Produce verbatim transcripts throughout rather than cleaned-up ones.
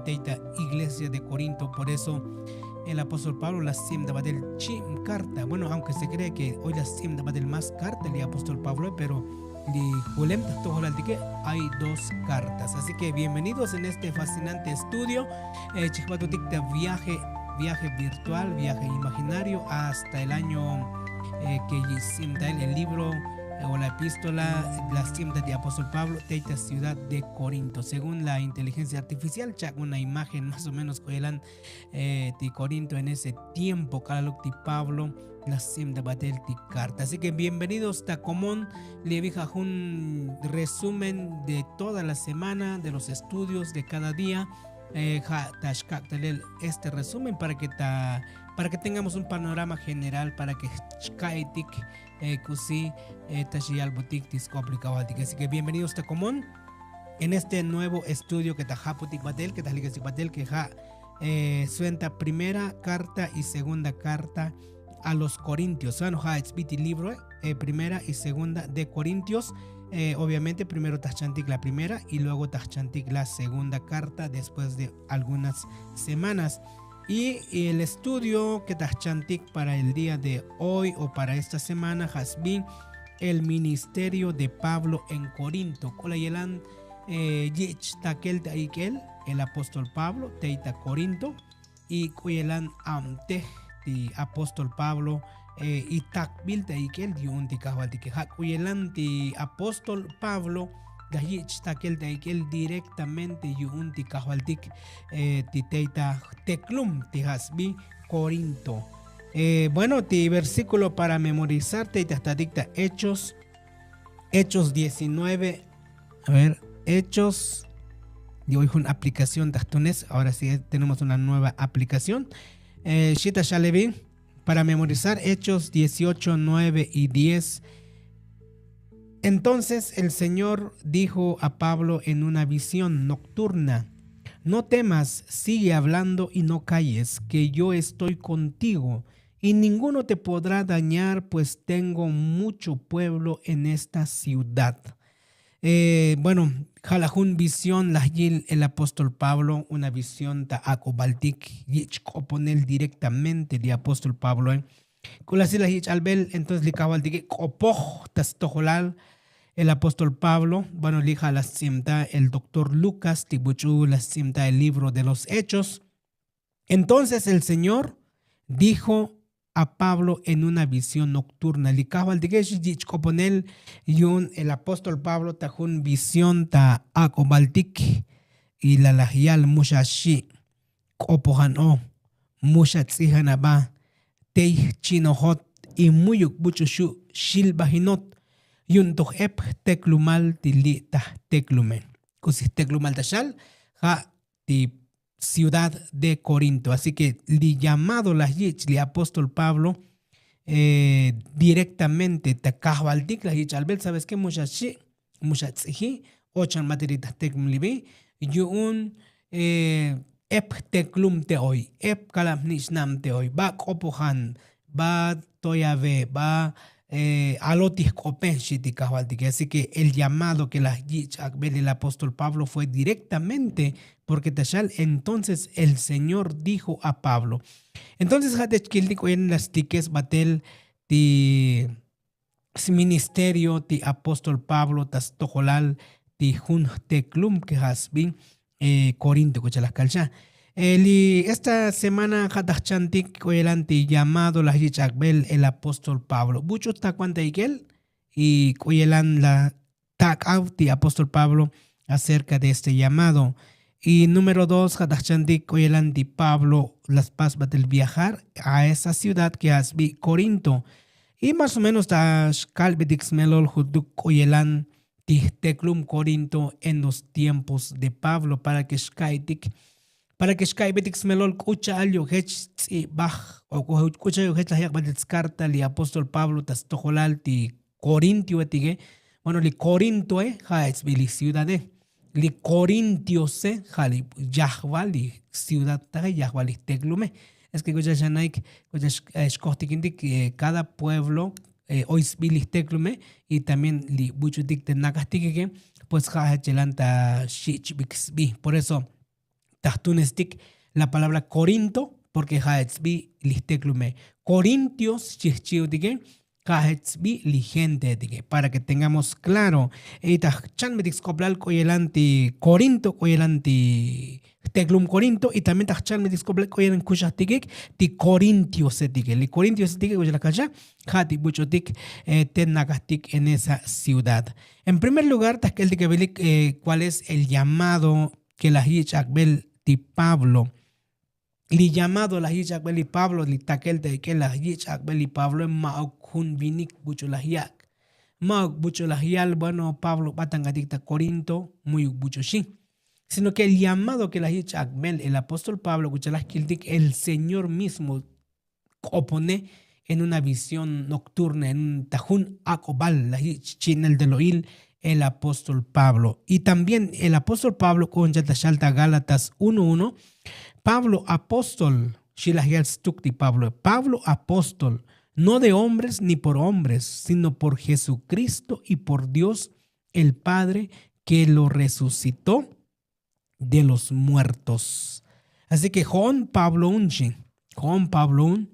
tey ta iglesia de Corinto. Por eso el apóstol Pablo la sts'ibta batel chib karta. Bueno, aunque se cree que hoy la sts'ibta batel más karta li apóstol Pablo, pero li julem ta jtojolal tike hay dos kartas. Así que bienvenidos en este fascinante estudio. Chijbatutik ta viaje, viaje virtual, viaje imaginario hasta el año que sts'ibta el libro o la epístola la sts'ibta de apóstol Pablo tey ta ciudad de Corinto. Según la inteligencia artificial chak' una imagen más o menos k'oyelan ti Corinto en ese tiempo k'alaluk ti Pablo la sts'ibta batel ti karta. Así que bienvenidos ta komon. Li vija jun resumen de toda la semana de los estudios de cada día. Ja' ta xkak'talel este resumen para que ta para que tengamos un panorama general para que xka'itik kusi ta xiyalbutik ti sk'op li kajvaltik. Así que bienvenidos ta komon en este nuevo estudio que ta japutik batel que ta jlikesik batel que ja' suenta primera karta y segunda karta a los Corintios. Bueno, ja' etsbiti libro primera y segunda de Corintios. Obviamente primero ta jchantik la primera y luego ta jchantik la segunda karta después de algunas semanas. Y el estudio que ta jchantik para el día de hoy o para esta semana ja' sbi el ministerio de Pablo en Corinto. K'ola yelan yich' takel ta ik'el el apóstol Pablo tey ta Corinto. Y k'oyelan abtej ti apóstol Pablo y takbil ta ik'el yu'un ti kajvaltike. Ja' k'oyelan ti apóstol Pablo la yich' takel ta ik'el directamente yu'un ti kajvaltik ti tey ta jteklum ti ja' sbi Corinto. Bueno, ti versíkulo para memorizar tey ta jtatik ta hechos, hechos diecinueve. A ver, hechos. Li oy jun aplicación ta jtunes. Ahora si tenemos una nueva aplicación. Xita xalevi para memorizar hechos dieciocho nueve y diez. Entonces el señor dijo a Pablo en una visión nocturna: no temas, sigue hablando y no calles, que yo estoy contigo y ninguno te podrá dañar, pues tengo mucho pueblo en esta ciudad. Bueno, ja' la jun visión la jyil el apóstol Pablo, una visión ta ak'obaltik yich' k'oponel directamente li apóstol Pabloe. K'u la si la yich' albel entonces li kajvaltike k'opoj ta stojolal. El apóstol Pablo, bueno, li ja' la sts'ibta el doktor Lukas ti buch'u la sts'ibta el libro de los hechos. Entonces el señor dijo a Pablo en una visión nocturna. Li kajvaltike xi yich' k'oponel yu'un el apóstol Pablo ta jun visión ta ak'obaltik. Y la laj yal mu xa xi' k'opojan o, mu xa tz'ijan aba, tey jchinojot y muyuk buch'u xu' xilbajinot yu'un toj ep jteklumal ti li' ta jteklume. K'usi jteklumal ta xal ja' ti ciudad de Corinto. Así que li llamado laj yich' li apóstol Pablo directamente ta kajvaltik laj yich' albel, sabes ke mu xa xi' mu xa tz'iji ochan batel li ta jteklum li bi yu'un ep jteklum te oy, ep kalab jnich'nam te oy, ba k'opojan, ba toyave, ba alotij k'ope xi ti kajvaltike. Así que el llamado ke laj yich' ak'bel el apóstol Pablo fue directamente porque ta xal entonces el señor dijo a Pablo. Entonces ja' te chkiltik oyen la stikes batel ti sministerio ti apóstol Pablo ta stojolal ti jun jteklum ke ja' sbi Corinto k'u cha laj kalxa. Li esta semana ja' ta jchantik k'u yelan ti llamado laj yich' ak'bel el apóstol Pablo buch'u ta kuan ta ik'el y k'u yelan la tak'av ti apóstol Pablo acerca de este llamado. Y número dos ja' ta jchantik k'u yelan ti Pablo la spas batel viajar a esa ciudad ke ja' sbi Corinto. Y más o menos ta xkalbetik smelol jutuk k'u yelan ti jteklum Corinto en los tiempos de Pablo para ke xka'itik para ke xka'ibetik smelol k'u cha'al yo'jech tz'ibaj o k'u cha'al yo'jech laj yak'batel skarta li apóstol Pablo ta stojolal ti Corintiotike. Bueno, li Corintoe ja' etsbil li ciudade. Li Corintiose ja' li yajval li ciudad taje, yajval li jteklume. Es ke k'u cha'al xanaik k'u cha'al xkojtikintik cada pueblo oy sbi li jteklume y también li buch'utik te nakajtikike pues ja' jech yelan ta xich'bik sbi. Por eso Tajtunestik la palabra korinto, porke ja' etsbi li jteklume korintios xchijchiutike. Ja' etsbi li gente etike para ke tengamos klaro. Y tajchanmetik sk'oplal k'o yelan ti korinto k'o yelan ti jteklum korinto y también tajchanmetik sk'oplal k'o yelan kuxajtikik ti korintios etike li korintios etike k'o yelan kalxa. Ja' ti buch'utik te nakajtik en esa ciudad. En primer lugar tajk'eltik evilik kuál es el llamado ke laj yich' ak'bel ti pablo. Li llamado laj yich' ak'bel li pablo li takel ta ik'el laj yich' ak'bel li pablo ma'uk jun vinik buch'u laj yak'. Ma'uk buch'u laj yal bueno pablo b'atankatik ta korinto muyuk buch'u xi. Sino ke el llamado ke laj yich' ak'bel el apóstol pablo k'ucha' laj kiltik el señor mismo k'opone en una visión nocturna en ta jun ak'obal laj yich' chi'nel de lo'il el apóstol pablo. Y también el apóstol pablo k'o jun chal ta xal ta gálatas uno uno. Pablo apóstol xi laj yal stuk ti pablo pablo apóstol, no de hombres ni por hombres sino por jesucristo y por dios el padre, ke lo resucitó de los muertos. Así ke jo'on pablo un xi, jo'on pablo un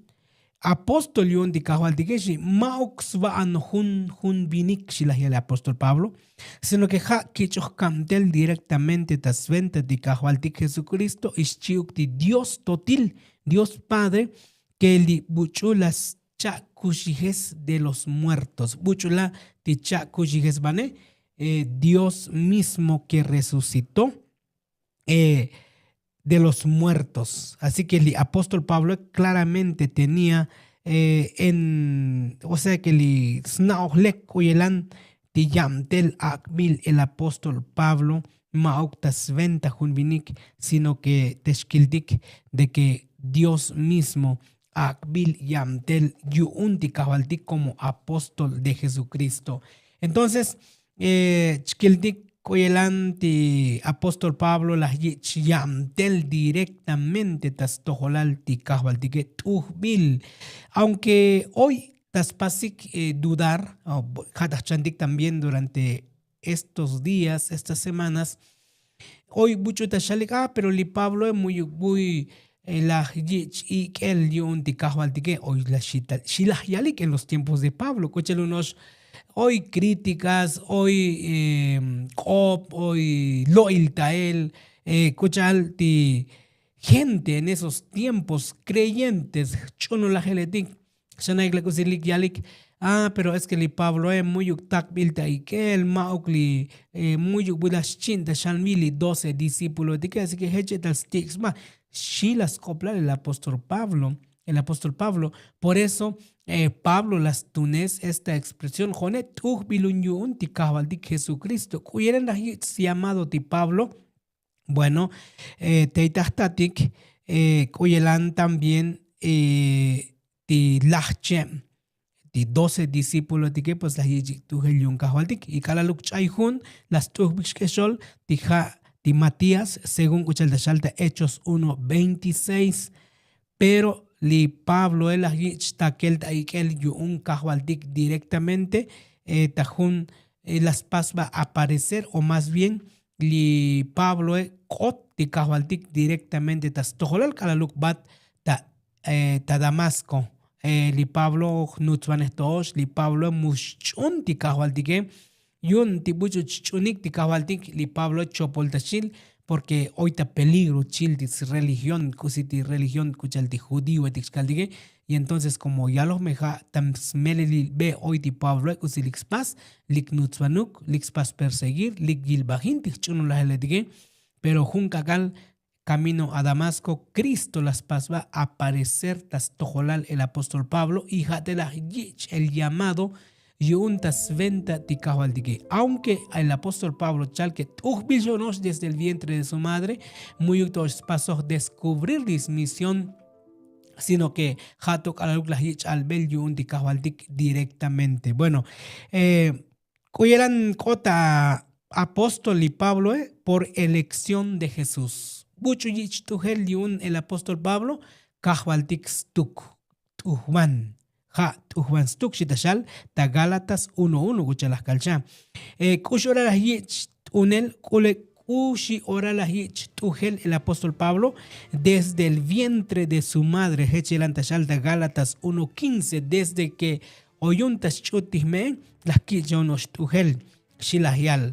apóstol yu'un ti kajvaltike xi. Ma'uk sva'anoj jun jun vinik xi laj yal apóstol pablo, sino ke ja' kich'oj kabtel directamente ta sventa ti kajvaltik jesukristo y xchi'uk ti dios totil, dios padre, ke li buch'u la scha'kuxijes de los muertos buch'u la ti cha'kuxijes vane. Dios mismo ke resucitó de los muertos. Así ke li apóstol pablo klaramente tenia en o sea ke li sna'oj lek k'o yelan ti yabtel ak'bil el apóstol pablo, ma'uk ta sventa jun vinik sino ke te xkiltik de ke dios mismo ak'bil yabtel yu'un ti kajvaltik komo apóstol de jesukristo. Entonces chkiltik k'o yelan ti apóstol pablo laj yich' yabtel directamente ta stojolal ti kajvaltike t'ujbil. Aunke hoy ta spasik dudar ja' ta jchantik también durante estos días estas semanas. Hoy buch'u ta xalik a pero li pabloe muyuk buy laj yich' ik'el yu'un ti kajvaltike hoy xi laj yalik en los tiempos de pablo k'ucha'al uno'ox hoy krítikas hoy k'op hoy lo'il ta'el k'ucha'al ti gente en esos tiempos kreyentes jch'unulajeletik. Xana'ik la k'usi lik yalik a pero es ke li pabloe muyuk takbil ta ik'el ma'uk li muyuk bu laj xchi'n ta xanvi li doce discípuloetike así ke jech etal stik' sba. Xi la sk'oplal el apóstol pablo. El apóstol pablo por eso pablo la stunes esta expresión jo'one t'ujbil un yu'un ti kajvaltik jesukristo k'u yeren laj yich' sllamado ti pablo. Bueno, tey ta jtatik k'u yelan también ti laj cheb ti doce discípuloetike pues laj yich' ik t'ujel yu'un kajvaltik y k'alaluk ch'ay jun la st'ujbik xk'exol ti ja' ti matías según k'ucha'al ta xal ta hechos uno veintiseis. Pero li pabloe laj yich' takel ta ik'el yu'un kajvaltik directamente ta jun la spas sba aparecer o más bien li pabloe k'ot ti kajvaltik directamente ta stojolal k'alaluk bat ta damasko. Li pablo jnutsvanej to'ox li pabloe mu xch'un ti kajvaltike yu'un ti buch'u chch'unik ti kajvaltik li pabloe chopol ta xil porke hoy ta peligro chil ti sreligión k'usi ti religión k'ucha'al ti judíoetik xkaltike. Y entonces komo yaloj me ja' ta smelelil be hoy ti pabloe k'usi lik spas lik nutsvanuk lik spas perseguir lik yilbajin ti jch'unulajeletike. Pero jun k'ak'al kamino a damasko kristo la spas sba aparecer ta stojolal el apóstol pablo y ja' te laj yich' el llamado yu'un ta sventa ti kajvaltike aunke el apóstol pablo chal ke t'ujbil xo'ono'ox desde el vientre de su madre muyuk to'ox spasoj descubrir li smisión. Sino ke ja' to k'alaluk laj yich' albel yu'un ti kajvaltik directamente bueno. K'u yelan k'ot ta apóstol li pabloe por elección de jesús buch'u yich' t'ujel yu'un el apóstol pablo kajvaltik stuk t'ujvan. Ja' t'ujvan stuk xi ta xal ta gálatas uno uno k'ucha'al laj kalcha. K'u xora laj yich' t'unel k'ule K'uxi ora laj yich' t'ujel el apóstol Pablo desde el vientre de su madre, jech yelan ta xal ta Gálatas uno quince, desde que oyun ta xch'ut ti jme'e laj kich'on ox t'ujel, xi laj yal.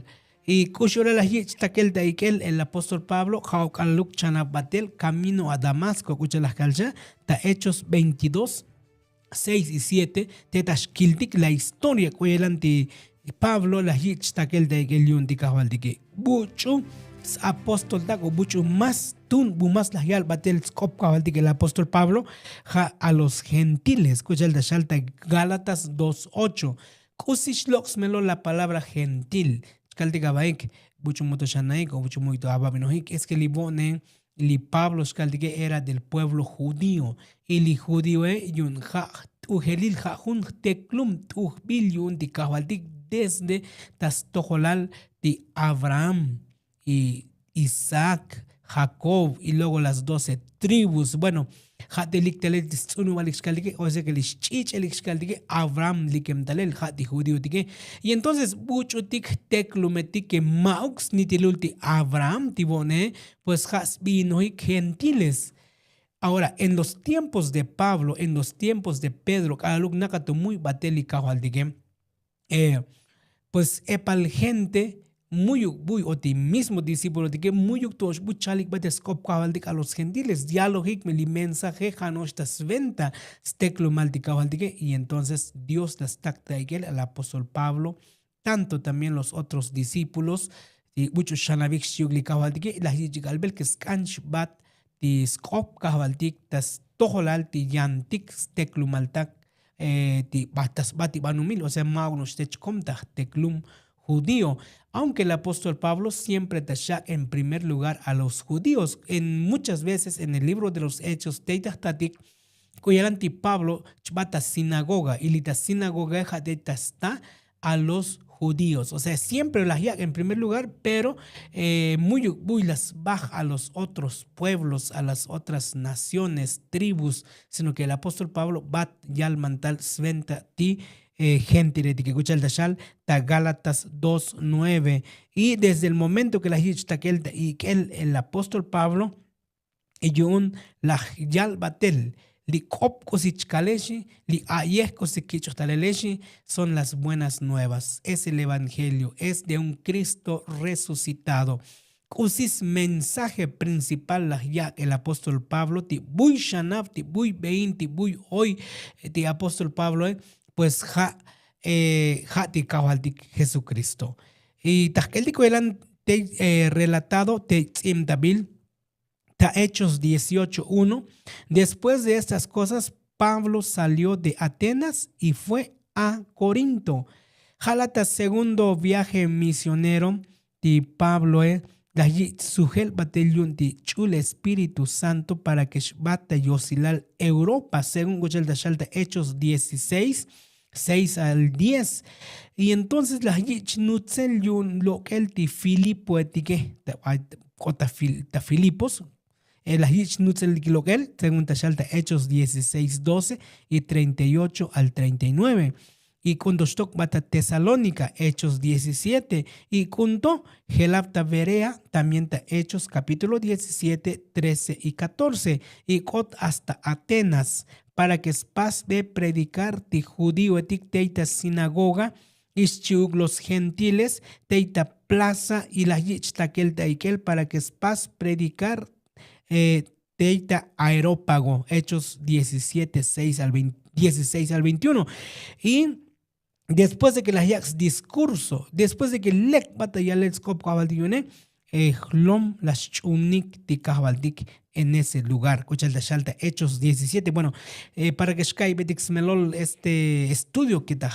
Y k'uxi ora laj yich' takel ta ik'el el apóstol Pablo, ja' ok'aluk chanab batel camino a Damasco, k'u cha laj kal xa ta Hechos veintidós, seis y siete, te ta xkiltik la historia k'u yelan ti Pablo laj yich' takel ta ik'el yu'un ti kajvaltike. Buch'u s-apóstol tak o buch'u más tun bu más laj yal batel sk'op kajvaltik el apóstol Pablo, ja' a los gentiles, k'u chal ta xal ta Gálatas dos ocho. K'usi xlok' smelo la palabra gentil? Chkaltik abaik, buch'u muto xanaik o buch'u muto ababinojik, es que li bo'ne li Pablo xkaltike era del pueblo judío. Y li judíoe yu'un ja' t'ujelil, ja' jun jteklum t'ujbil yu'un ti kajvaltik desde ta stojolal ti Abraham, y Isaac, Jacob, y luego las doce tribus. Bueno, ja' te lik talel ti stz'unubalik xkaltike, o sea que li xch'ich'elik xkaltike Abraham likem talel, ja' ti judiotike. Y entonces buch'utik jteklumetik que ma'uk snitilul ti Abraham ti bo'ne, pues ja' sbiinojik gentiles. Ahora, en los tiempos de Pablo, en los tiempos de Pedro, k'alaluk nakatu muy batel li kajvaltike, pues epal gente mu'yuk buy o ti mismo discípulotike mu'yuk to ox bu chalik batel sk'op kajvaltik a los gentiles, yalojik me li mensaje ja' no'ox ta sventa steklumal ti kajvaltike. Y entonces Dios la stak ta ik'el al apóstol Pablo, tanto también los otros discípulos, y buch'u xanabik xchi'uk li kajvaltike, laj yich'ik albel que sk'an xbat ti sk'op kajvaltik ta stojolal ti yantik steklumaltak, ti ta sba ti banumil, o sea ma'uk no'ox te chkom ta jteklum judío. Aunque el apóstol Pablo siempre ta xak' en primer lugar a los judíos, en muchas veces en el libro de los Hechos tey ta jtatik k'u yelan ti Pablo chbat ta sinagoga, y li ta sinagoga ja' tey ta sta a los judíos. O sea, siempre laj yak' en primer lugar, pero mu'yuk buy la sbaj a los otros pueblos, a las otras naciones, tribus, sino que el apóstol Pablo bat yal mantal sventa ti gentiletike, k'u chal ta xal ta Gálatas dos nueve. Y desde el momento que laj yich' takel ta ik'el el apóstol Pablo, yu'un laj yal batel li k'op k'usi chkalexi, li a'yej k'usi kich'oj talelexi, son las buenas nuevas, es el evangelio, es de un Cristo resucitado. K'usi smensaje principal laj yak' el apóstol Pablo ti buy xanab, ti buy bein, ti buy oy ti apóstol Pabloe, pues ja' ja' ti kajvaltik Jesucristo. Y ta jk'eltik k'u yelan tey relatado tey tz'ibtabil ta Hechos dieciocho uno. Después de estas cosas Pablo salió de Atenas y fue a Corinto. Ja' la ta segundo viaje misionero ti Pabloe laj yich' sujel batel yu'un ti ch'ul Espíritu Santo para que xbat ta yosilal Europa, según k'u chal ta xal ta Hechos dieciséis, seis al diez. Y entonces laj yich' nutzel yu'un lok'el ti Filipoetike, k'o ta Filipos, laj yich' nutzel lok'el según ta xal ta Hechos dieciséis doce y treinta y ocho al treinta y nueve. Y k'unto xtok bat ta Tesalónica, Hechos diecisiete, y k'unto jelab ta Berea, también ta Hechos capítulo diecisiete, trece y catorce, y k'ot hasta Atenas, para que spas be predicar ti judíoetik tey ta sinagoga, y xchi'uk los gentiles tey ta plaza, y laj yich' takel ta ik'el para que spas predicar tey ta Areópago, Hechos diecisiete, seis al veinte, dieciséis al veintiuno. Y después de que laj yak' sdiscurso, después de que lek bat ta yalel sk'op kajvaltik yu'une, jlom laj xch'umnik ti kajvaltik en ese lugar. K'u chal ta xal ta Hechos diecisiete. Bueno, para que xka'ybetik smelol este estudio que ta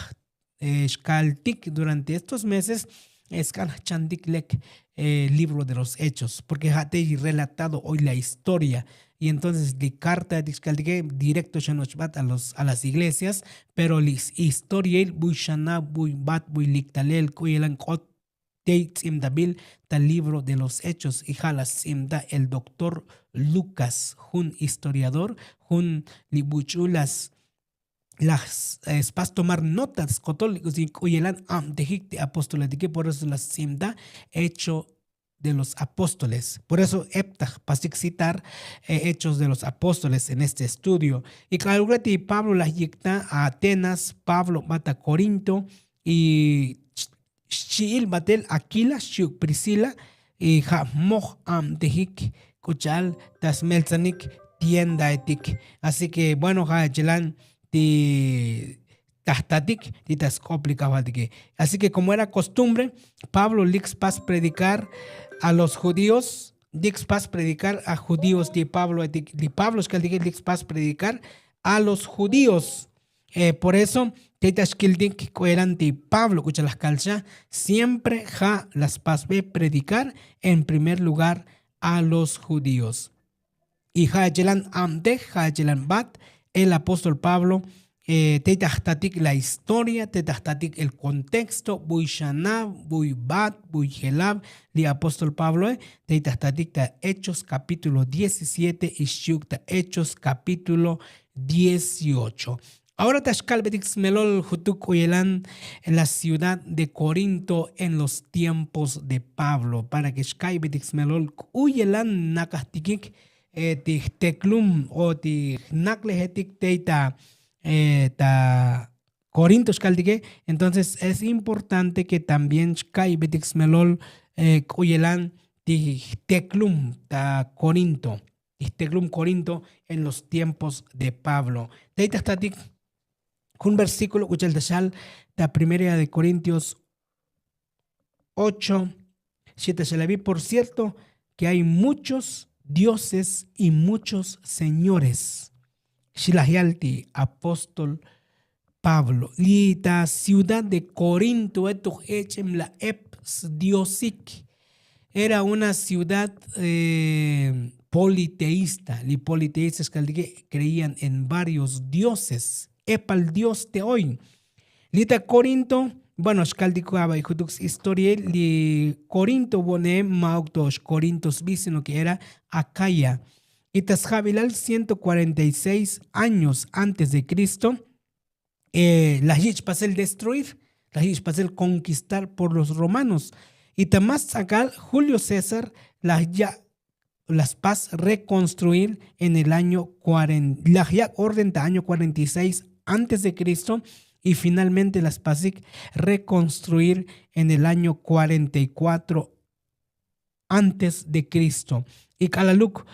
xkaltik durante estos meses, sk'an jchantik lek libro de los Hechos, porque ja' tey relatado oy la historia. Y entonces li kartaetik xkaltike directo xa no'ox bat a las iglesias, pero li historiail buy xanab, buy bat, buy liktalel k'u yelan k'ot tey tz'ibtabil ta libro de los Hechos, y ja' la stz'ibta el doctor Lucas, jun historiador, jun li buch'u la laj spas tomar nota skotol k'uyelan abtejik ti apóstoletike. Por eso la stz'ibta Hecho de los apóstoles. Por eso eptaj pasik citar hechos de los apóstoles en este estudio. Y k'aluk la ti pablo laj yikta a atenas, pablo bata korinto, y xchi'il batel akila xchi'uk priscila, y ja' moj abtejik k'ucha'al ta smeltzanik tiendaetik. Así ke bueno ja' chilan ti tajtatik ti ta sk'op li kajvaltike. Así ke komo era kostumbre, pablo lik spas predikar a los judíos, lik spas predikar a judíos ti pablo etik li pablo xkaltike lik spas predikar a los judíos. Por eso tey ta xkiltik k'u elan ti pablo k'u cha laj kalxa, siempre ja' la spasbe predikar en primer lugar a los judíos. Y ja' echelan abtej ja' echelan bat el apóstol pablo, tey ta jtatik la historia tey ta jtatik el kontexto buy xanav buy bat buy jelab li apóstol pabloe. Tey ta jtatik ta hechos kapítulo diecisiete y xchi'uk ta hechos kapítulo dieciocho. Ahora ta xkalbetik smelol jutuk k'u yelan la ciudad de korinto en los tiempos de pablo para ke xka'ybetik smelol k'u yelan nakajtikik ti jteklum o ti jnaklejetik tey ta ta korinto xkaltike. Entonces es importante ke también xka'ybetik smelol k'u yelan ti jteklum ta korinto, ti jteklum korinto en los tiempos de pablo. Tey ta jtatik jun versíkulo k'u cha'al ta xal ta primeria de korintios ocho, xita xalavi por cierto ke hay muchos dioses y muchos señores. Xilaj yal ti apóstol pablo li ta ciudad de korinto e toj ech'em la ep sdiosik. Era una ciudad politeísta li politeísta xkaltike creían en varios dioses. Epal dios te oy li ta korinto. Bueno xkaltik aba' jutuk shistoriel li korinto vo'ne ma'uk to xkorinto sbi sino ke era akaya. Y ta sjabilal ciento kuarenta y seis años antes de kristo laj yich' pasel destruir, laj yich' pasel konkistar por los romanos. Y ta mas tz'akal julio césar laj ya' la spas rekonstruir en el año laj yak' orden ta año kuarenta y seis antes de kristo. Y finalmente la spasik rekonstruir en el año kuarenta y kuatro antes de kristo. Y k'alaluk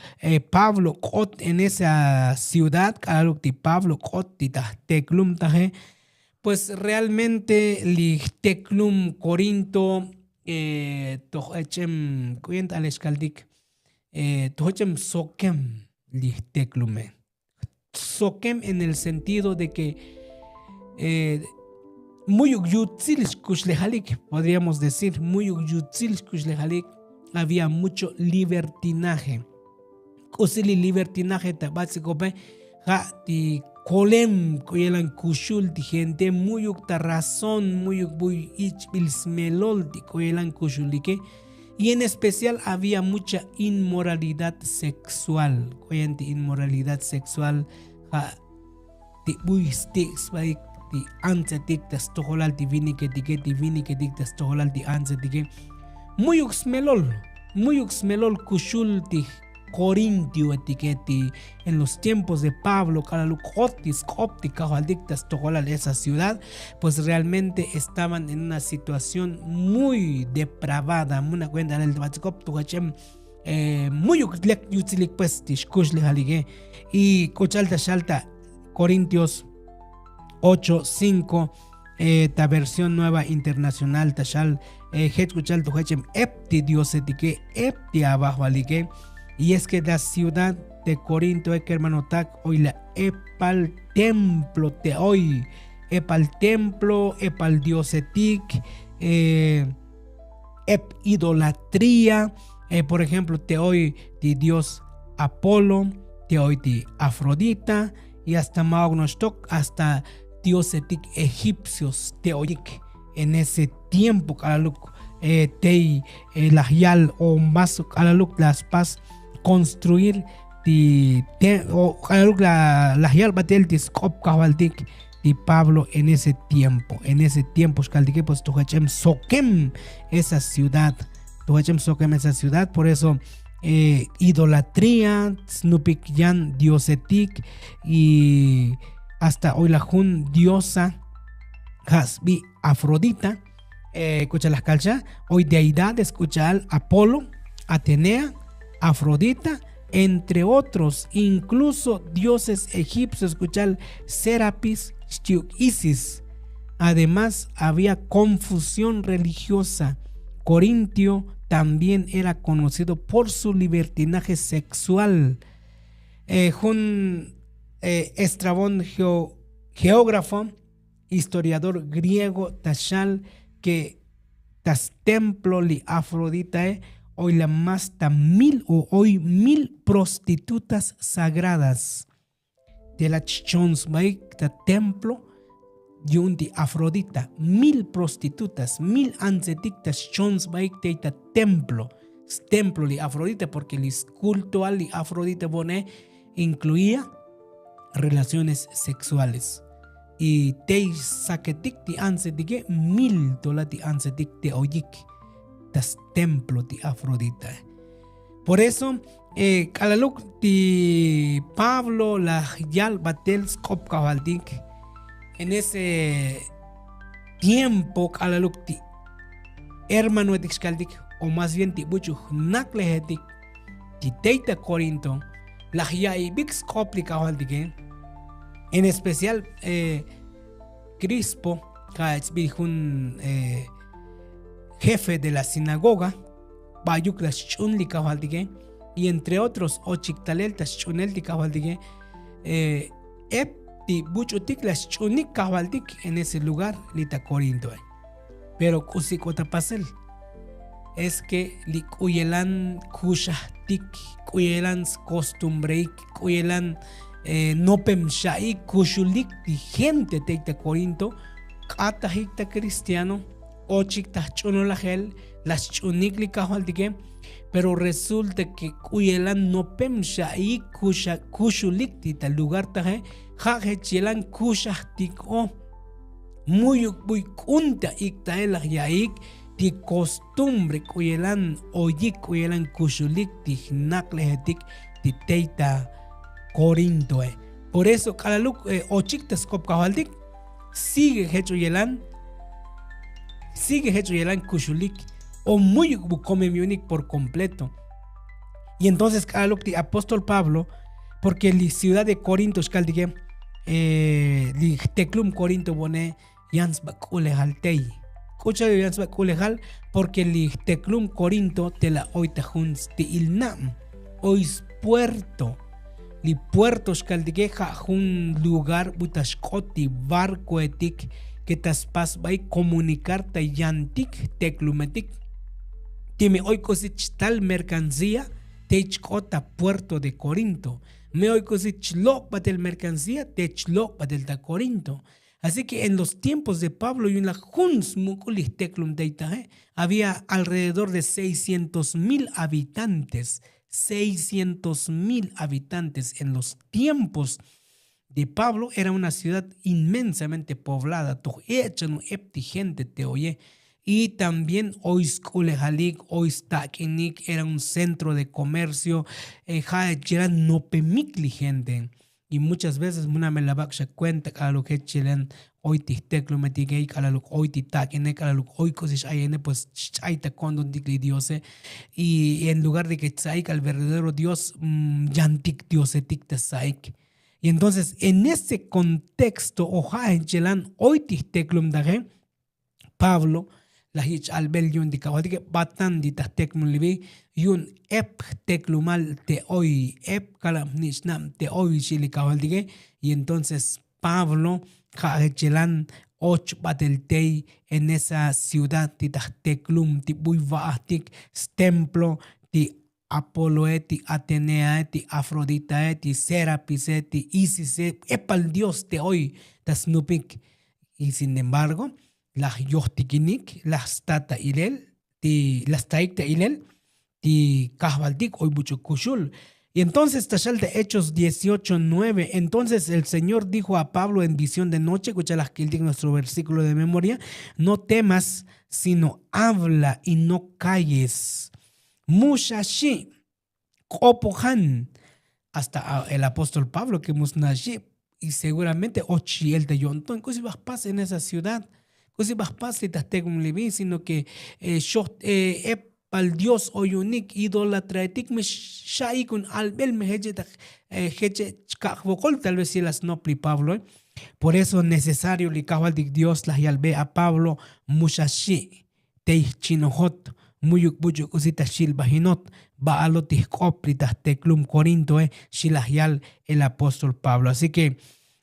pablo k'ot en esa ciudad k'alaluk ti pablo k'ot ti ta jteklum taje. Pues realmente li jteklum korinto toj ech'em k'u yent'ale xkaltik toj ech'em sokem li jteklume. Sokem en el sentido de ke muyuk yutzil xkuxlejalik podríamos decir muyuk yutzil xkuxlejalik. Avia mucho libertinaje. K'usi li libertinaje ta bats'ikope ja' ti kolem k'u yelan kuxul ti gente muyuk ta razón muyuk buy ich'bil smelol ti k'u yelan kuxulike. Y en especial avia mucha inmoralidad sexual k'u yan ti inmoralidad sexual ja' ti buy stik' sbaik ti antsetik ta stojolal ti viniketike ti viniketike ta stojolal ti antsetike. Muyuk smelol muyuk smelol kuxul ti jkorintioetike ti en los tiempos de pablo k'alaluk k'ot ti sk'op ti kajvaltik ta stojolal esa ciudad. Pues realmente estaban en una situación muy depravada muna' kuenta alel ta bats'ikop toj ech'em muyuk lek yutzilik pues ti xkuxlejalike. Y k'u cha'al ta xal ta korintios ocho cinco ta versión nueva internacional ta xal jech k'u cha'al toj ech'em ep ti diosetike ep ti abajvalike. Y es ke ta ciudad te korinto e kermanotak oy la epal templo te oy epal templo epal diosetik ep idolatría. Por ejemplo te oy ti dios apolo, te oy ti afrodita y hasta ma'uk noxtok hasta diosetik egipcios te oyik. En ese tiempo k'alaluk tey laj yal o mas k'alaluk la spas konstruir ti k'alaluk laj yal batel ti sk'op kajvaltik ti pablo en ese tiempo en ese tiempo xkaltike pues toj ech'em sokem esa ciudad. Tu jach'em sokem esa ciudad. Por eso idolatría, snupik yan diosetik, y hasta oy la jun diosa ja' sbi afrodita. K'ucha'al laj kalxa, oy deidades k'ucha'al apolo, atenea, afrodita, entre otros, incluso dioses egipcios k'ucha'al serapis, xchi'uk isis. Además había confusión religiosa. Corintio también era conocido por su libertinaje sexual. Jun estrabón geógrafo, historiador griego ta xal ke ta stemplo li afroditae oy la más ta mil o oy mil prostitutas sagradas. Te la chchon sbaik ta templo yu'un ti afrodita, mil prostitutas, mil antsetik ta xchon sbaik tey ta templo. Stemplo li afrodita, porke li skultoal li afrodita bone inkluía relaciones sexuales. Y tey saketik ti antsetike mil tola ti antsetik te oyik ta stemplo ti afrodita. Por eso k'alaluk ti pablo laj yalbatel sk'op kajvaltik en ese tiempo k'alaluk ti hermanoetik xkaltik, o más bien ti buch'u jnaklejetik ti tey ta korinto laj ya'ibik sk'op li kajvaltike. En especial krispo, ja' ech sbi jun jefe de la sinagoga, bayuk la xch'un li kajvaltike. Y entre otros ochik talel ta xch'unel ti kajvaltike, ep ti buch'utik la xch'unik kajvaltik en ese lugar li ta korintoe. Pero k'usi k'o ta pasel, es ke li k'uyelan kuxajtik, k'uyelan skostumbreik, k'uyelan nopem xa'ik kuxulik ti gente tey ta korinto. K'atajik ta kristiano, ochik ta jch'unolajel, la xch'unik li kajvaltike. Pero resulta ke k'uyelan nopem xa'ik kuxulik ti ta lugar taje, ja' jech yelan kuxajtik o mu'yuk buy k'un ta ik'tael laj ya'ik ti kostumbre k'uyelan oyik k'uyelan kuxulik ti jnaklejetik ti tey ta korintoe. Por eso k'alaluk ochik ta sk'op kajvaltik, sigue jech oyelan sigue jech oyelan kuxulik o mu'yuk bukomem yu'unik por kompleto. Y entonces k'alaluk ti apóstol pablo, porke li ciudad de korinto xkaltike, li jteklum korinto bone yan sba k'ulejal tey. K'ucha' yan sba k'ulejal? Porke li jteklum korinto te la oy ta jun sti'il nab', oy spuerto. Li puerto xkaltike ja' jun lugar bu ta xk'ot ti barkoetik ke ta spas sbaik komunicar ta yantik jteklumetik. Ti me oy k'usi chtal merkancía tey chk'ot ta puerto de korinto, me oy k'usi chlok'batel merkancía te chlok'batel ta korinto. Así ke en los tiempos de pablo yu'un laj jun smuk'ul li jteklum tey taje, había alrededor de seiscientos mil habitantes. Seiscientos mil habitantes en los tiempos de pablo era una ciudad inmensamente poblada toj echan un ep ti gente te oye. Y también oy sk'ulejalik oy stak'inik era un centro de komercio. Ja' ech yelan nopemik li gente. Y muchas veces muname la bak' xa kuenta k'alaluk jech yelan oy ti jteklumetike y k'alaluk oy ti tak'ine k'alaluk oy k'usi x'ayene pues xch'ay ta ko'ntontik li diose. Y en lugar de ke sa'ik al verdadero dios, yantik diosetik ta sa'ik. Y entonces en este kontexto o ja' jech yelan oy ti jteklumtaje, pablo laj yich' albel yu'un ti kajvaltike batan ti ta jteklum libi. Yu'un ep jteklumal te oy ep kalab jnich' nab' te oy xi' li kajvaltike. Y entonces pablo ja' jech yelan och batel tey en esa ciudad ti ta jteklum ti buy va'ajtik stemplo ti apoloe ti ateneae ti afroditae ti serapise ti isise epal dios te oy ta snupik. Y sin embargo laj yojtikinik laj sta ta ilel ti laj staik ta ilel ti kajvaltik oy buch'u kuxul. Y entonces ta xal ta Hechos dieciocho nueve. Entonces el Señor dijo a Pablo en visión de noche, kucha' laj kiltik nuestro versíkulo de memoria: no temas, sino habla y no calles. Mu xa xi', k'opojan. Hasta el apóstol Pablo ke mu sna xi'. Y seguramente ochi el ta yo'nton k'usi baj pas en esa ciudad, k'usi baj pas li ta jteklum li vi, sino ke xoj ep pal dios oyunik, idolatraetik, me xa'ik un albel me jeche' ta jeche' chkak' jvokol. Tal vez xi la snop li Pabloe. Por eso necesario li kajvaltik dios laj yalbe a Pablo: mu xa xi', tey jchinojot, mu'yuk buch'u k'usi ta xilbajinot, ba'alot ti jk'op li ta jteklum korintoe, xi laj yal el apóstol Pablo. Así ke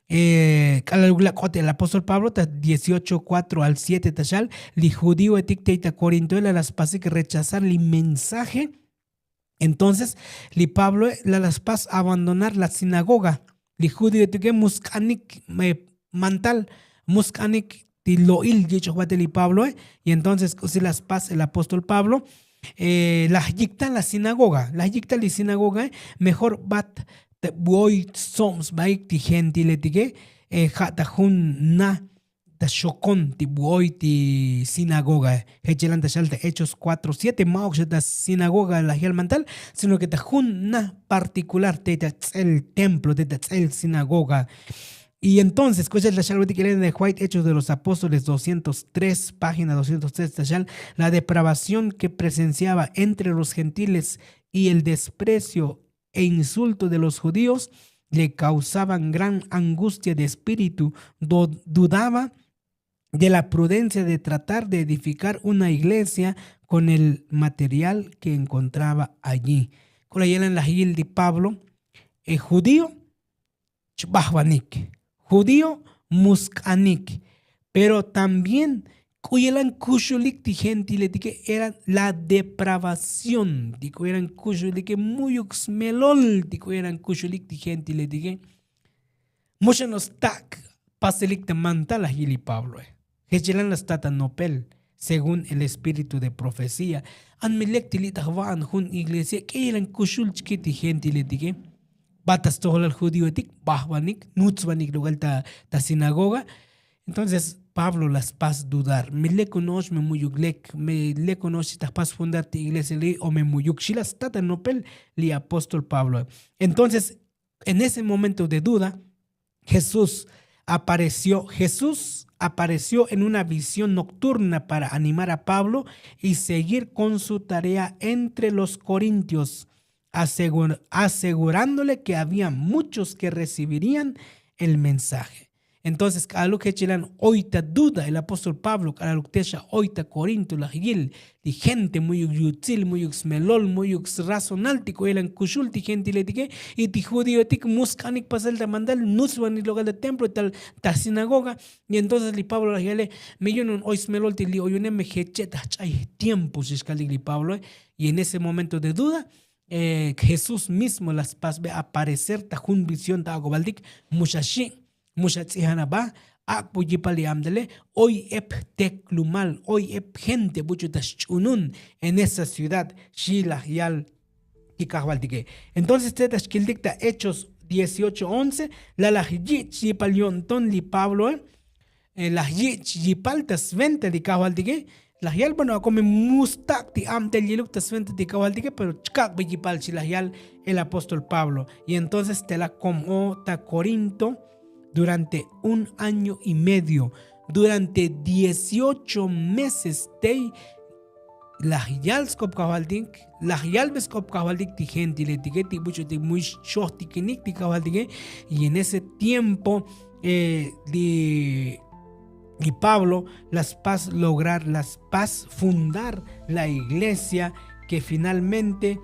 k'alaluk la k'ot el apóstol Pablo ta dieciocho kuatro al siete ta xal, li judíoetik tey ta korintoe la la spasik rechazar li mensaje. Entonces li Pabloe la la spas abandonar la sinagoga. Li judíoetike mu sk'anik mantal, mu sk'anik ti lo'il yich'oj batel li Pabloe. Y entonces k'usi la spas el apóstol Pablo, laj yikta la sinagoga, laj yikta li sinagogae. Mejor bat ta buoy stsob sbaik ti gentiletike, ja' ta jun na ta xokon ti buoy ti sinagogae. Jechelan ta xal ta Hechos kuatro siete, ma'uk xa ta sinagoga laj yal mantal, sino ke ta jun na partikular tey ta ts'el templo, tey ta ts'el sinagoga. Y entonces k'uxel ta xal batik elena de white, Hechos de los Apóstoles doscientos tres, página doscientos tres ta xal: la depravación ke presenciaba entre los gentiles y el desprecio e insulto de los judíos le causaban gran angustia de espíritu. Dudaba de la prudencia de tratar de edificar una iglesia con el material ke enkontraba allí. K'u la yelan laj yil ti Pablo, judío chbajvanik, judío mu sk'anik, pero también k'u yelan kuxulik ti gentiletike, eran la depravación ti k'u yelan kuxulike, mu'yuk smelol ti k'u yelan kuxulik ti gentiletike. Mu xa no stak' paselik ta mantal laj yil li Pabloe. Jechelan la sta ta nopel según el espíritu de profecía. An mi lek ti li' ta jva'an jun iglesia k'eyelan kuxul chki ti gentiletike, bat ta stojolal judíoetik bajvanik, nutsvanik lok'el ta sinagoga. Entonces Pablo la spas dudar: mi lek uno'ox me mu'yuk lek, me lek uno'ox chi ta jpas fundar ti iglesia li' o me mu'yuk? Xi la sta ta nopel li apóstol Pabloe. Entonces en ese momento de duda, Jesús apareció, Jesús apareció en una visión nocturna para animar a Pablo y seguir con su tarea entre los corintios, asegurándole que había muchos que recibirían el mensaje. Entonces k'alaluk jechelan oy ta duda el apóstol Pablo, k'alaluk te xa oy ta Corinto laj yil ti gente mu'yuk yutsil, mu'yuk smelol, mu'yuk srazonal ti k'u yelan kuxul ti gentiletike. Y ti judíoetik mu sk'anik pasel ta mandal, nutsvanik lok'el ta templo, tal ta sinagoga. Y entonces li Pablo laj yale: me yu'un un oy smelol ti li oyune, me jeche' ta jch'ay jtiempo, xi xkaltik li Pabloe. Y en ese momento de duda Jesús mismo la spasbe aparecer ta jun visión ta ak'obaltik: mu xa xi', mu xa ts'ijan aba, ak'bu yipal li abtele, oy ep jteklumal, oy ep gente buch'u ta xch'unun en esa ciudad, xi laj yal ti kajvaltike. Entonces te ta xkiltik ta Hechos dieciocho once, la laj yich' yipal yo'nton li Pabloe, laj yich' yipal ta sventa ti kajvaltike. Laj yal, bueno, ako me mu stak' ti abtel yiluk ta sventa ti kajvaltike, pero chkak'be yipal, xi laj yal el apóstol Pablo. Y entonces te la kom o ta Corinto durante un año y medio, durante dieciocho meses tey laj yal sk'op kajvaltik, laj yalbe sk'op kajvaltik ti gentiletike, ti buch'utik muy xchojtikinik ti kajvaltike. Y en ese tiempo li Pablo la spas lograr, la spas fundar la iglesia ke finalmente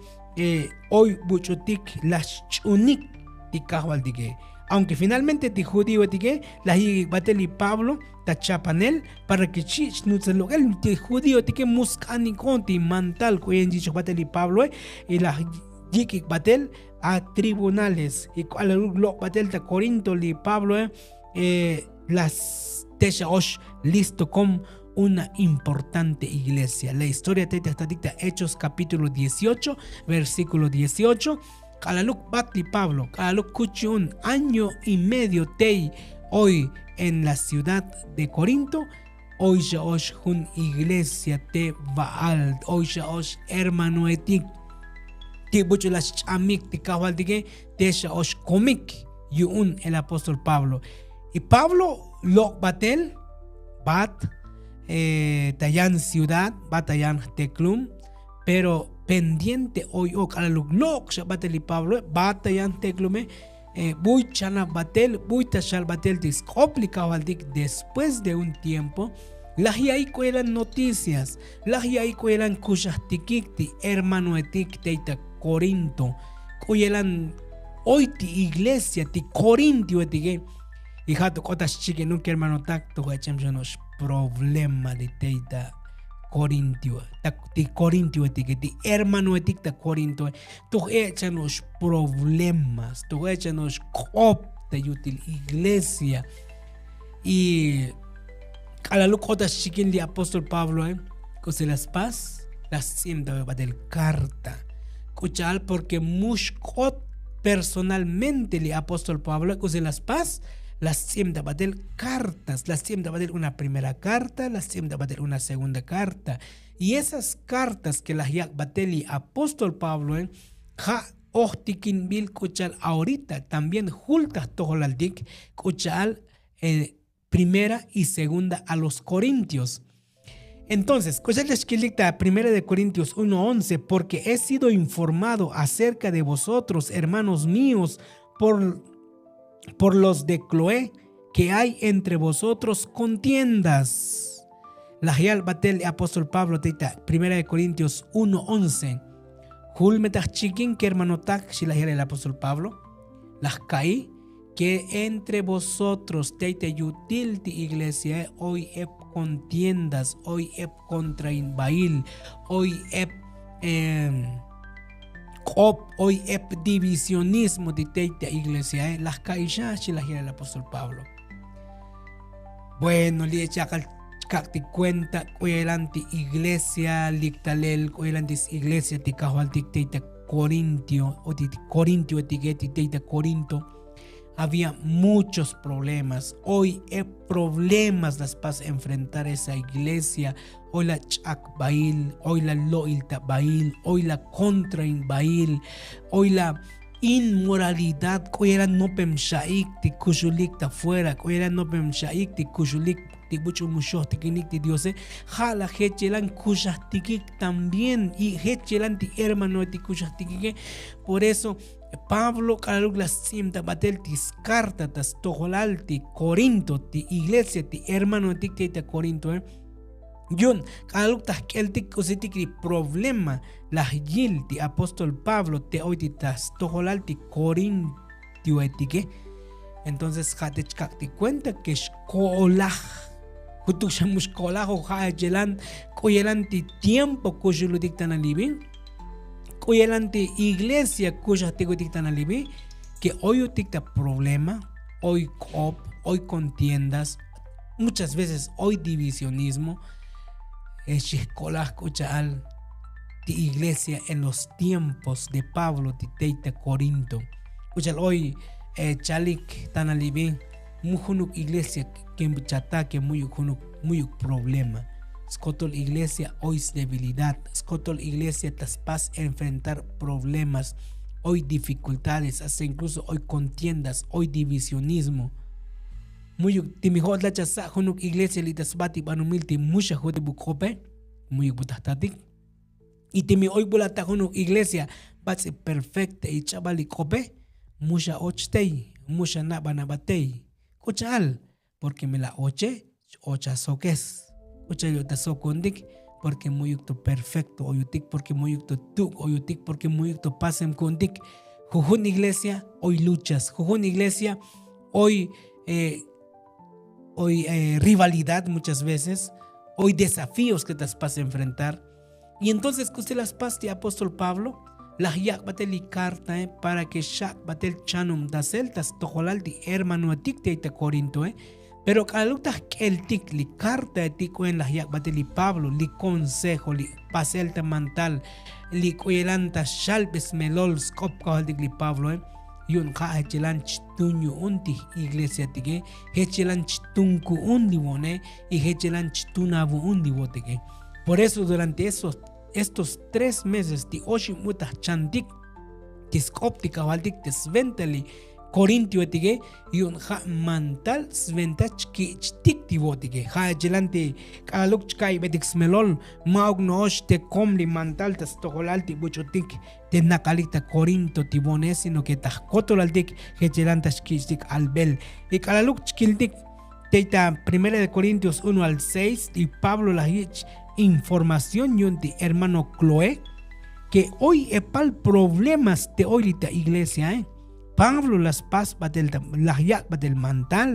oy buch'utik la xch'unik ti kajvaltike. Aunke finalmente ti judíoetike la yik'ik batel li Pablo ta chapanel para ke chi' chnutsel lok'el, ti judíoetike mu sk'anik on ti mantal k'u yen yichoj batel li Pabloe. Y la yik'ik batel a tribunales, y k'alaluk lok' batel ta Corinto li Pabloe, la te xa ox listo kom una importante iglesia. La historia tey ta jtatik ta Hechos capítulo dieciocho, versíkulo dieciocho. K'alaluk bat li pablo k'alaluk kuch yu'un año y medio tey oy en la ciudad de korinto, oy xa ox jun iglesia te ba'al oy xa ox hermanoetik ti buch'u la xch'amik ti kajvaltike te xa ox komik yu'un el apóstol pablo. Y pablo lok' batel bat ta yan ciudad bat ta yan jteklum. Pero pendiente oy o k'alaluk lok' xa batel li pabloe bat ta yan jteklume. Buy chanab batel buy ta xal batel ti sk'op li kajvaltik después de un tiempo laj ya'i k'u yelan noticias laj ya'i k'u yelan kuxajtikik ti hermanoetik tey ta korinto k'u yelan oy ti iglesia ti korintioetike. Y ja' to k'ot ta xchikinuk kermanotak toj ech'em xa no'ox problema ti tey ta korintio ti korintioetike ti hermanoetik ta korintoe toj ech'an no'ox problemas toj ech'an no'ox k'op ta yutil iglesia. Y k'alaluk k'ot ta xchikin li apóstol pabloe k'usi la spas la sts'im ta batel karta k'u cha'al porke mux k'ot personalmente li apóstol pabloe k'usi la spas la sts'im ta batel kartas la sts'im ta batel una primera karta la sts'im ta batel una segunda karta. Y esas kartas ke laj yak' batel li apóstol pabloe ja' ojtikinbil k'u cha'al ahorita también jul ta jtojolaltik k'u cha'al primera y segunda a los korintios. Entonces k'u cha'al ta xkilik ta primera de korintios uno once porke he sido informado acerca de vosotros hermanos míos por por los de cloé ke hay entre vosotros kontiendas. Laj yal batel li apóstol pablo tey ta primera de korintios uno once. Jul me ta jchikin kermanotak xi laj yal el apóstol pablo laj ka'i ke entre vosotros tey ta yutil ti iglesiae oy ep kontiendas oy ep kontrainbail oy ep k'op oy ep divisionismo ti tey ta iglesiae laj ka'i xa xi laj yal el apóstol pablo. Bueno li' echakal chkak' ti kuenta k'u yelan ti iglesia liktalel k'u yelan ti iglesia ti kajvaltik tey ta korintio o ti korintioetike ti tey ta korinto. Había muchos problemas oy ep problemas la spas enfrentar esa iglesia oy la ch'akbail oy la lo'iltabail oy la kontrainbail oy la inmoralidad k'u yelan nopem xa'ik ti kuxulik ta fuera k'u yelan nopem xa'ik ti kuxulik ti buch'u mu xojtikinik ti diose. Ja' la jech yelan kuxajtikik también y jech yelan ti hermanoe ti kuxajtikike. Por eso pablo k'alaluk la sts'im ta batel ti skarta ta stojolal ti korinto ti iglesia ti hermanoetik tey ta korintoe. Yu'un k'alaluk ta jk'eltik k'usitik li problema laj yil ti apóstol pablo te oy ti ta stojolal ti korintioetike. Entonces ja' te chkak' ti kuenta ke xko'olaj jutuk xa mu xko'olaj o ja' ech yelan k'u yelan ti tiempo kuxulutik ta nalibi k'u yelan ti iglesia kuxajtikutik ta nalibi ke oy utik ta problema oy k'op oy kontiendas muchas veces oy divisionismo. Xi jk'olaj k'u cha'al ti iglesia en los tiempos de pablo ti tey ta korinto k'u cha'al oy chalik ta nalibi mu junuk iglesia ke chata ke muyuk junuk muyuk problema. Skotol iglesia oy sdebilidad skotol iglesia ta spas enfrentar problemas oy difikultades asta inkluso oy kontiendas oy divisionismo. Muyuk ti mi jo'ot la chasa' junuk iglesia li' ta sba ti banumil ti mu xa jutibuk k'ope muyuk bu ta jtatik. Y ti mi oy bu la ta junuk iglesia bats'i perfekta y ch'abal li k'ope mu xa och tey mu xa naba naba tey. K'u cha'al porke mi la oche ch-och asokes k'u cha'al yu' ta sokuntik porke muyuk to perfekto oyutik porke muyuk to tuk' oyutik porke muyuk to pasem ku'untik. Jujun iglesia oy luchas jujun iglesia oy oy rivalidad muchas veces oy desafios ke ta spas enfrentar. Y entonces k'usi la spas ti apóstol pablo laj yak' batel li kartae para ke xak' batel chanum tasel ta stojolal ti hermanoetik ti ay ta korintoe. Pero k'alaluk ta jk'eltik li karta ti k'uyen laj yak'batel li pablo li konsejo li pasel ta mantal li k'uyelan ta xalbe smelol sk'op kajoltik li pabloe. Yu'un ja' jechelan chtun yu'un ti iglesiatike, jechelan chtun ku'un li wo'ne y jechelan chtun avu'un li wo'tike. Por eso durante esos estos tres meses ti oxin bu ta jchantik ti sk'op ti kajvaltik ti sventa li korintioetike, yu'un ja' mantal sventa chkich'tik ti vo'tike. Ja' echelan ti k'alaluk chka'iybetik smelol, ma'uk no'ox te kom li mantal ta stojolal ti buch'utik te nakalik ta korinto ti vo'ne sino ke ta jkotolaltik jechelan ta xkich'tik albel. Y k'alaluk chkiltik tey ta primera de korintios uno al seis y pablo laj yich' información yu'un ti hermano kloe ke oy epal problemas te oy li ta iglesiae. Pablo laj spas batel laj yak' batel mantal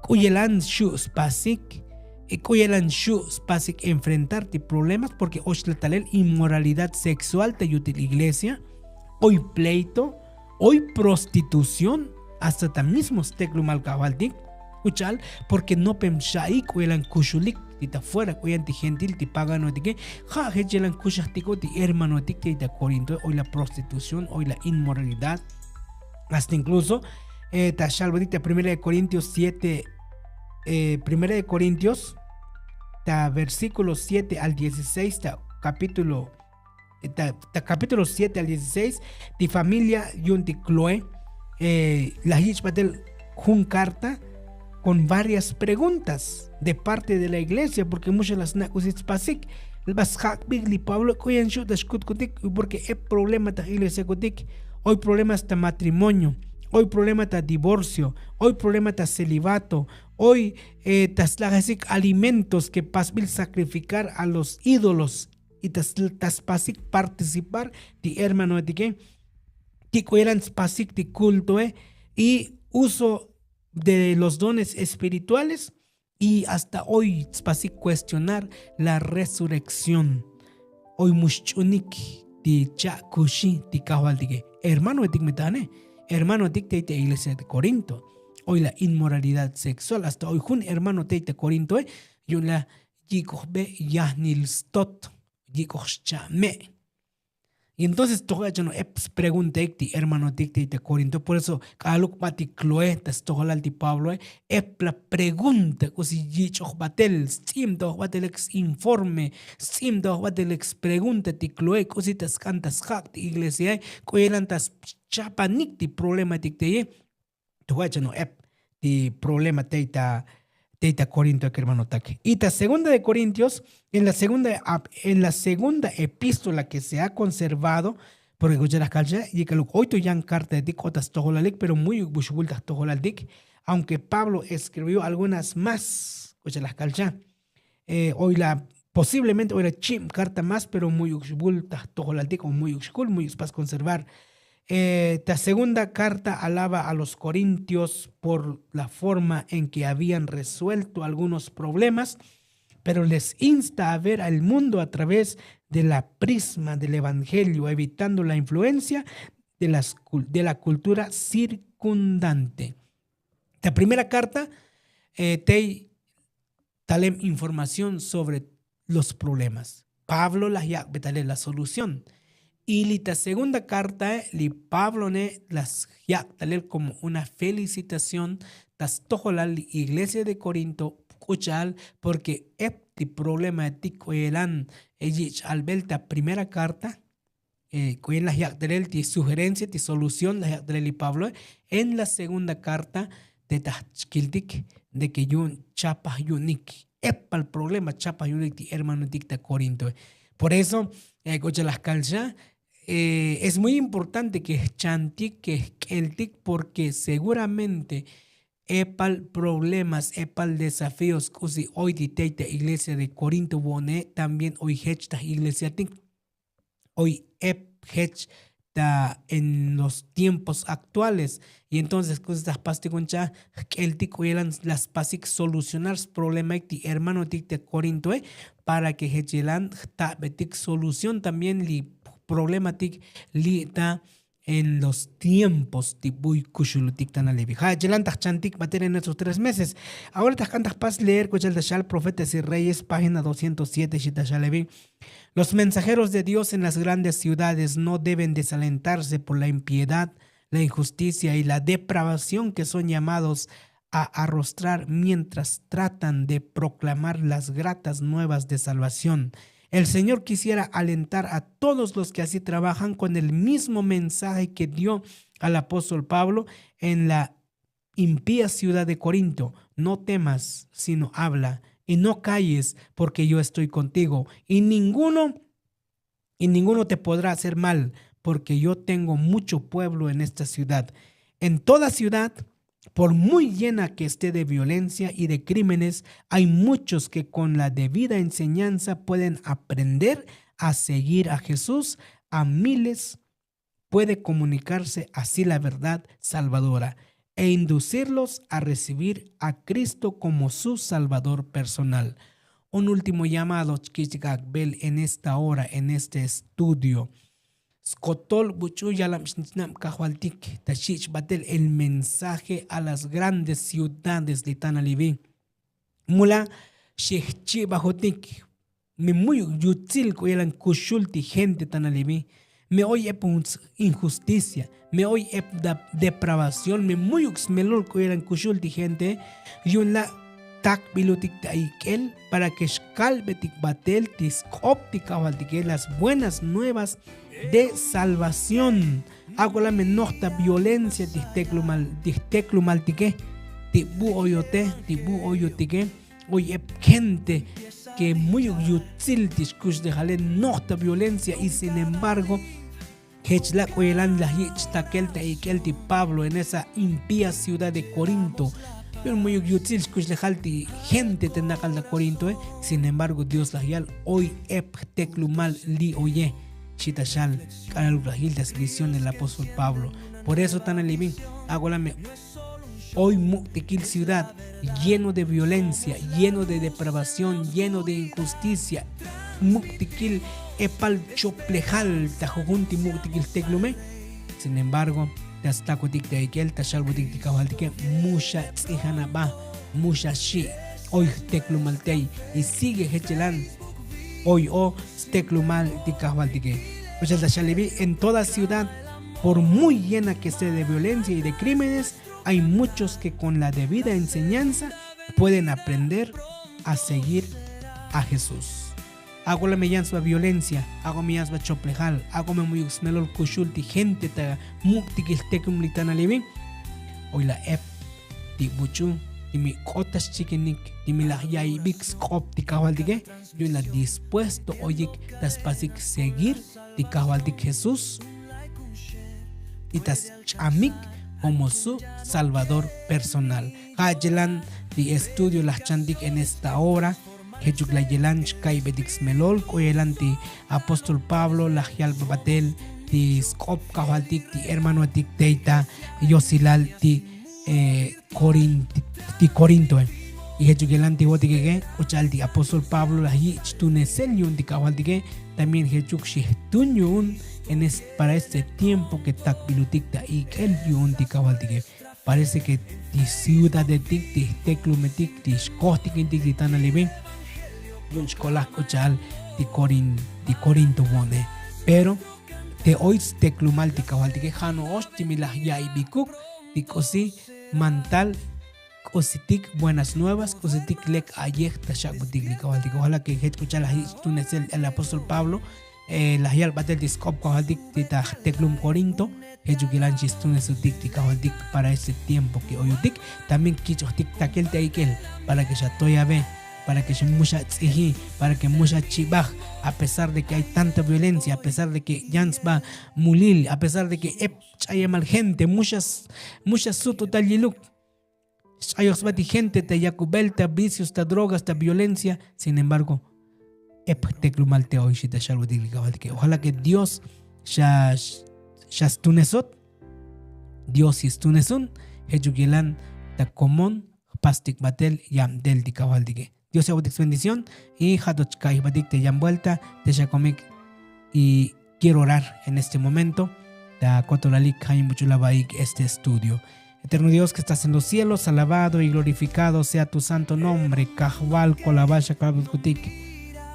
k'u yelan xu' spasik, k'u yelan xu' spasik enfrentar ti problemas porke oxlatalel inmoralidad sexual ta yutil iglesia, oy pleito, oy prostitución, hasta ta mismo steklumal kajvaltik k'u cha'al porke nopem xa'i k'u yelan kuxulik ti ta fuera k'u yan ti gentil ti paganoetike. Ja' jech yelan kuxajtiko ti hermanoetik tey ta korintoe oy la prostitución oy la inmoralidad. Hasta inkluso ta xalbotik ta primera de korintios siete, primera de korintios ta versíkulo siete al dieciseis ta kapítulo ta kapítulo siete al dieciseis ti familia yu'un ti kloe laj yich' batel jun karta kon varias preguntas de parte de la iglesia porke muxa laj sna' k'usi tspasik. Ba sjak'bik li pablo k'u yan xu' ta xkutkutik porke ep problema ta jiglesia kutik. Oy problemas ta matrimonio, oy problema ta divorcio, oy problema ta celibato, oy ta slajesik alimentos ke pasbil sakrifikar a los ídolos y ta spasik participar ti hermanoetike ti k'u yelan tspasik ti kultoe y uso de los dones espirituales. Y hasta oy tspasik kuestionar la resurrekción. Oy mu xch'unik ti cha' kuxi ti kajvaltike hermanoetik mi tane hermanoetik tey ta iglesia de korinto. Oy la inmoralidad sexual hasta oy jun hermano tey ta korintoe yu'un la yik'ojbe yajnil stot yik'oj xcha'me'. Y entonces toj achano ep spreguntaik ti hermanotik tey ta korinto por eso k'aluk ba ti kloe ta stojolal ti pabloe ep la pregunta k'usi yich'oj batel sts'im ta oj batelek sinforme sts'im ta oj batelek spregunta ti kloe k'usi ta sk'an ta sjak' ti iglesiae k'u yelan ta schapanik ti problematik teye. Toj achano ep ti problema tey ta tey ta korinto ek hermanotak y ta segunda de korintios en la segunda en la segunda epístola ke se ha konservado porke k'u chalaj kalcha yik'aluk oy to yan kartaetik k'o ta stojolalik pero muyuk bu xvul ta jtojolaltik. Aunke pablo eskribió algunas más k'u chalaj kalcha oy la posiblemente oy la chib karta más pero muyuk xvul ta jtojolaltik o muyuk xkul muyuk spas konservar. Ta segunda karta alaba a los korintios por la forma en ke habian resuelto algunos problemas pero les insta a ver al mundo a través de la prisma del evangelio evitando la influencia de la kultura cirkundante. Ta primera karta tey talem información sobre los problemas. Pablo laj yak'be talel la solución y li ta segunda kartae li pablo ne laj yak'talel komo una felicitación ta stojolal li iglesia de korinto k'u cha'al porke ep ti problemaetik k'u yelan yich' albel ta primera karta k'u yan laj yak'talel ti sugerencia ti solución laj yak'talel li pabloe en la segunda karta te ta jchkiltik de ke yu'un chapaj yu'unik epal problema chapaj yu'unik ti hermanotik ta korintoe. Por eso k'u chalaj kalxa es muy importante ke jchantik ke jk'eltik porke seguramente epal problemas epal desafíos k'usi oy ti tey ta iglesia de korinto vo'ne también oy jech ta jiglesiatik. Oy ep jech ta en los tiempos aktuales y entonces k'usi ta jpastik un cha jk'eltik k'u yelan la spasik solucionar sprolemaik ti hermanotik ta korintoe para ke jech yelan jta'betik solución también li problematik li' ta en los tiempos ti buy kuxulutik tanalibi ja' chelan taj chantik batel en estos tres meses. Ahora taj k'an taj pas leer kuchal ta xal profetas y reyes página doscientos siete xita xalebi. Los mensajeros de Dios en las grandes ciudades no deben desalentarse por la impiedad, la injusticia y la depravación que son llamados a arrostrar mientras tratan de proclamar las gratas nuevas de salvación. El Señor quisiera alentar a todos los que así trabajan con el mismo mensaje que dio al apóstol Pablo en la impía ciudad de Corinto: "No temas, sino habla, y no calles, porque yo estoy contigo, y ninguno y ninguno te podrá hacer mal, porque yo tengo mucho pueblo en esta ciudad". En toda ciudad, por muy llena que esté de violencia y de crímenes, hay muchos que con la debida enseñanza pueden aprender a seguir a Jesús. A miles puede comunicarse así la verdad salvadora e inducirlos a recibir a Cristo como su Salvador personal. Un último llamado chkichkakbel en esta hora, en este estudio. Skotol buch'u yalam xnam kajvaltik ta xich' batel el mensaje a las grandes ciudades li tanalibi. Mula xejchi'bajotik, me muyuk yutsil k'u yalan kuxul ti gente tanalibi. Me oy ep injusticia, me oy ep depravación, me muyuk smelol k'u yalan kuxul ti gente. Yu'un la' takbilutik ta ik'el para ke xkalbetik batel ti sk'op ti kajvaltike, las buenas nuevas de salvación. Ak'o la' me noj ta violencia ti jteklumal ti jteklumaltike, ti bu oyote, ti bu oyotike. Oy ep gente ke muyuk yutsil ti xkuxlejale noj ta violencia. Y sin embargo, jech la' k'u yalan laj yich' takel ta ik'el ti Pablo en esa impía ciudad de Corinto. Pero muyuk yutsil xkuxlejal ti gente te nak'al ta Corintoe. Sin embargo, Dios laj yal oy ep jteklumal li oye, xita xal k'alal laj yil ta svisión el apóstol Pablo. Por eso tanalibi, ak'o la' me oy muk'tikil ciudad lleno de violencia, lleno de depravación, lleno de injusticia, muk'tikil epal choplejal ta jujun ti muk'tikil jteklume. Sin embargo, ta stakotik ta ik'el ta xalbotik ti kajvaltike, mu xa ts'ijan aba, mu xa xi', oy jteklumal tey. Y sigue jechelan oy o steklumal ti kajvaltike. K'uchal ta xalebi, en toda ciudad, por muy llena que sea de violencia y de crímenes, hay muchos que con la debida enseñanza pueden aprender a seguir a Jesús. Ak'o la' me yan sba violencia, ak'o me yan sba choplejal, ak'o me muyuk smelol kuxul ti gente ta muk'tikil jteklum li tanalibi. Oy la' ep ti buch'u ti mi k'ot ta xchikinik, ti mi laj yaibik sk'op ti kajvaltike, yu'un la' dispuesto oyik ta spasik seguir ti kajvaltik Jesús y ta sch'amik como su Salvador personal. Ja' chelan ti estudio laj chantik en esta hora. Jechuk la' yelan chkaibetik smelol k'u yelan ti apóstol Pablo laj yalba batel ti sk'op kajvaltik ti hermanoetik tey ta yosilal ti Corinto, ti Corintoe. Y jechuk yelan ti votikeke, k'uchal ti apóstol Pablo laj yich' tunesel yu'un ti kajvaltike. También jechuk xijtun yu'un en es para este tiempo ke takbilutik ta ik'el yu'un ti kajvaltike. Parece ke ti ciudadetik ti jteklumetik ti xkojtikintik ti tanalibi, yu'un xkolaj k'uchal ti Corinto vo'ne. Pero te oy steklumal ti kajvaltike, ja' no'ox ti mi laj yaibikuk ti k'usi mantal k'usitik buenas nuevas, k'usitik lek a'yej ta xak'butik li kajvaltike. Ojala ke jech k'uchal laj yich' tunesel el apóstol Pablo laj yal batel ti sk'op kajvaltik ti ta jteklum Corinto. Jechuk yelan chistunesotik ti kajvaltik para este tiempo ke oyotik. También kich'ojtik takel ta ik'el para ke xa toyabe, para ke xa mu xa ts'iji, para ke mu xa chibaj. A pesar de ke ay tanta violencia, a pesar de ke yan sba mulil, a pesar de ke ep ch'ayemal gente mu xa sut'utal yiluk, xch'ayoj sba ti gente ta yakubel ta vicios, ta drogas, ta violencia. Sin embargo, ep jteklumal te oy xita xalbotik li kajvaltike. Ojala ke Dios xa stunesot, Dios yistunesun. Jechuk yelan ta komon jpastik batel yabtel ti kajvaltike. Dios ya'botik sbendición. Y ja' to chka'i jbatik te yan vuelta te xa komik. Y quiero orar en este momento. Ta kotoralik ja' yin buch'ul avaik este estudio. Eterno Dios que estás en los cielos, alabado y glorificado sea tu santo nombre. Kajval kolabal xakalabutkutik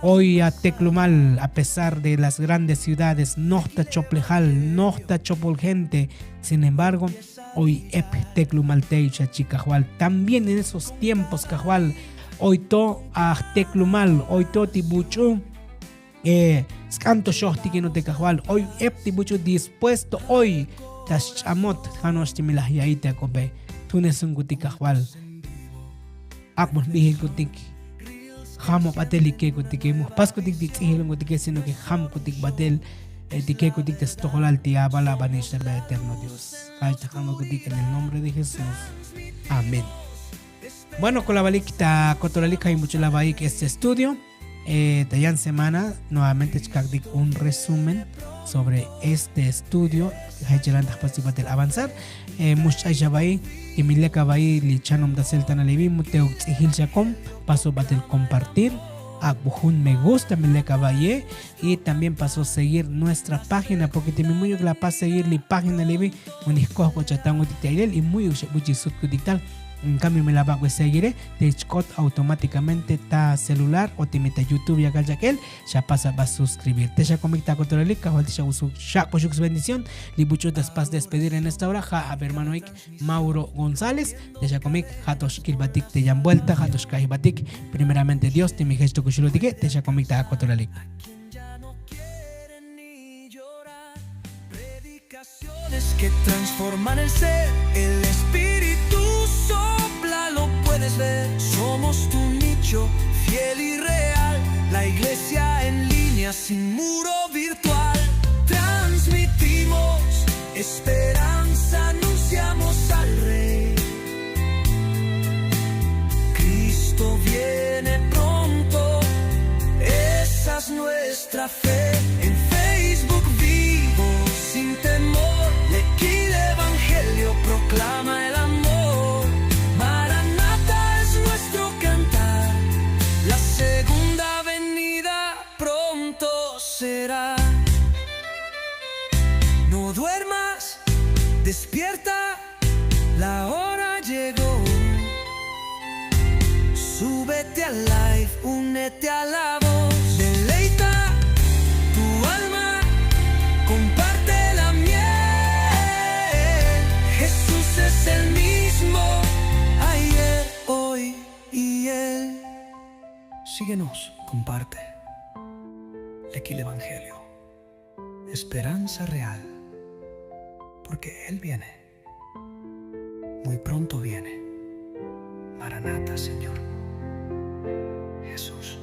oy ateklumal, a pesar de las grandes ciudades noj ta choplejal, noj ta chopol gente. Sin embargo, oy ep jteklumal tey xachi kajval. También en esos tiempos kajval, oy to ajteklumal, oy to ti buch'u sk'an to xojtikinotik kajval, oy ep ti buch'u dispuesto oy ta xch'amot. Ja' no'ox ti mi laj ya'i ti ak'ope. Tunesunkutik kajval, ak'bon jbijilkutik. Jamo batel li kekutik, mu jpaskutik ti ts'ijilunkutike, sino ke jamkutik batel ti kekutik ta stojolal ti aval abanix ta be eterno Dios. Ja'ix ta jamkutik en el nombre de Jesús. Amén. Bueno, kolabalik ta kotoralik ja' yin buch'ul avaik este estudio. Ta yan semana nuevamente chkaktik un resumen sobre este estudio. Ja' yin chelan ta jpastik batel avanzar. Mu xch'ay xava'i, ti mi lek ava'i li chanom ta seltanalivi mu teuk ts'ijil xakom, paso batel compartir, ak'bo jun me gusta mi lek ava'iye. Y también paso seguir nuestra página, porque ti mi mu'yuk la pas seguir li página livi, unij kojk'o chataunkutik ti ailel y mu'yuk xebuchij sutkutik tal. En cambio mi la bak'be seguire, te chk'ot automátikamente ta celular o ti mi ta YouTube yakal chak'el, xapasa ba suscribir. Te xakomik ta kotoralik kajval ti xak'oxuk sbendición. Li buch'u ta spas despedir en esta hora ja' avermanoik Mauro González. Te xakomik ja' to xkilbatik te yan buelta, ja' to xkajbatik. Primeramente Dios ti mi jech to kuxulotike. Te xakomik ta kotoralik. Que transforman el ser. El Espíritu sopla, lo puedes ver. Somos tu nicho fiel y real. La iglesia en línea sin muro virtual. Transmitimos esperanza, anunciamos al Rey. Cristo viene pronto, esa es nuestra fe. En Facebook vivo sin temor, le kil evangelio proclama el amor. Maranata es nuestro cantar, la segunda venida pronto será. No duermas, despierta, la hora llegó. Súbete al live, únete a la voz. Deleita tu alma, comparte la miel. Jesús es el mismo ayer, hoy y él. Síguenos, comparte. Aquí el evangelio. Esperanza real. Porque él viene. Muy pronto viene. Maranata, Señor. Jesús.